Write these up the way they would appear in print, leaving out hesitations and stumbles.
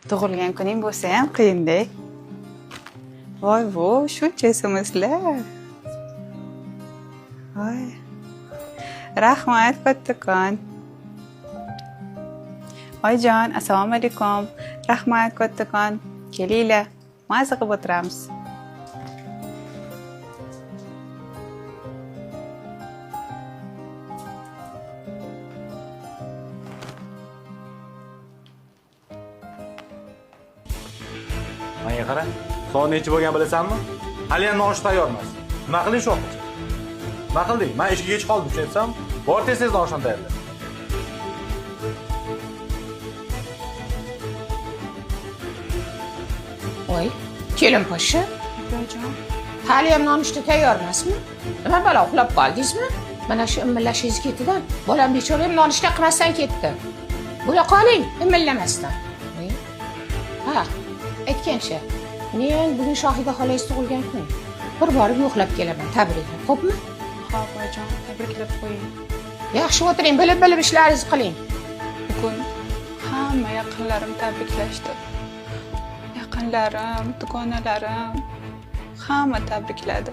Tug'ilgan kuning bo'lsa ham qiyin-da. Voy vo, shuncha SMSlar. Voy. Rahmat kattakon. Oyijon, assalomu alaykum. Rahmat kattakon. Kelinglar, maza qilib o'tiramiz. Menga qara, soat necha bo'lgan bilasanmi? Hali ham nonushta tayyor emas. Nima qilding shu vaqtgacha? Nima qilding? Men ishga kech qoldim, tushunyapsanmi? Bor, tez-tez nonushtani tayyorla. Voy, kelin poshsha, Oyijon, hali ham nonushta tayyor emasmi? Nima balo, uxlab qoldingizmi? Mana shu imillashingiz ketidan bolam bechora ham nonushta qilmasdan ketdi. Bo'la qoling, imillamasdan. Voy. Ha, aytgancha, men bugun Shohida xolangiz tug'ilgan kun. Bir borib yo'qlab kelaman, tabriklab, xo'pmi? Xo'p, oyijon, tabriklab qo'ying. Yaxshi o'tiring, bilib-bilib ishlaringizni qiling. Bugun hamma yaqinlarim tabriklashdi. Yaqinlarim, dugonalarim hamma tabrikladi.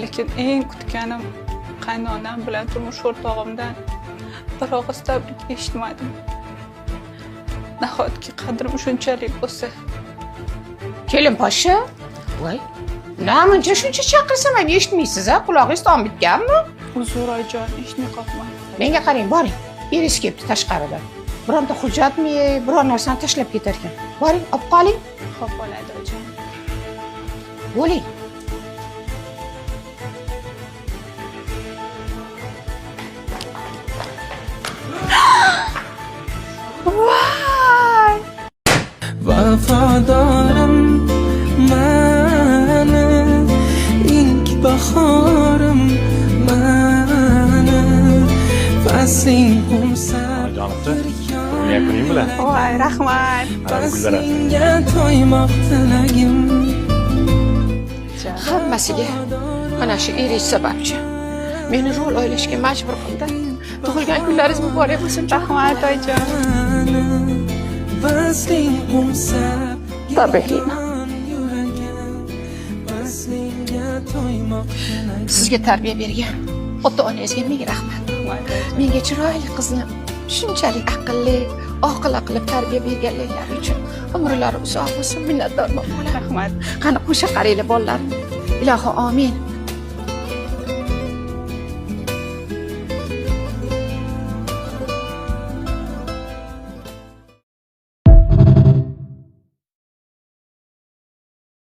Lekin eng kutganim qaynonam bilan turmush o'rtog'imdan bir og'iz tabrik eshitmadim. Nahotki qadrim shunchalik bo'lsa? Kelin poshsha, voy, namuncha shuncha chaqirsam ham eshitmaysiz a? Qulog'ingiz tom bitganmi? Uzr oyijon, eshitmay qolibman. Menga qarang, boring. Eringiz kelibdi tashqaridan. Bironta hujjatmi, biron narsani tashlab ketar ekan. Boring, olib qoling. Xo'p bo'ladi oyijon. Bo'ling. Voy! Vafodorim mani, ilk bahorim mani, fasling qo'msab Oyijonimchi, tug'ilgan kuning bilan. Voy, rahmat. Mana bu gullar. Faslingga to'ymoq tilagim. Hammasiga mana shu eringiz sababchi. Meni rol o'ynashga majbur qildi. Tug'ilgan kunlaringiz muborak bo'lsin. Rahmat oyijon. Mani vasling qo'msab Tabriklayman. Yuragim vaslingga to'ymoq tilagim. Sizga tarbiya bergan ota-onangizga ming rahmat. Menga chiroyli qizni shunchalik aqlli, oqila qilib tarbiya berganliklari uchun umrlari uzoq bo'lsin, minnatdorman bolam. Rahmat. Qani qo'sha qaranglar bolalarim. Ilohi omin.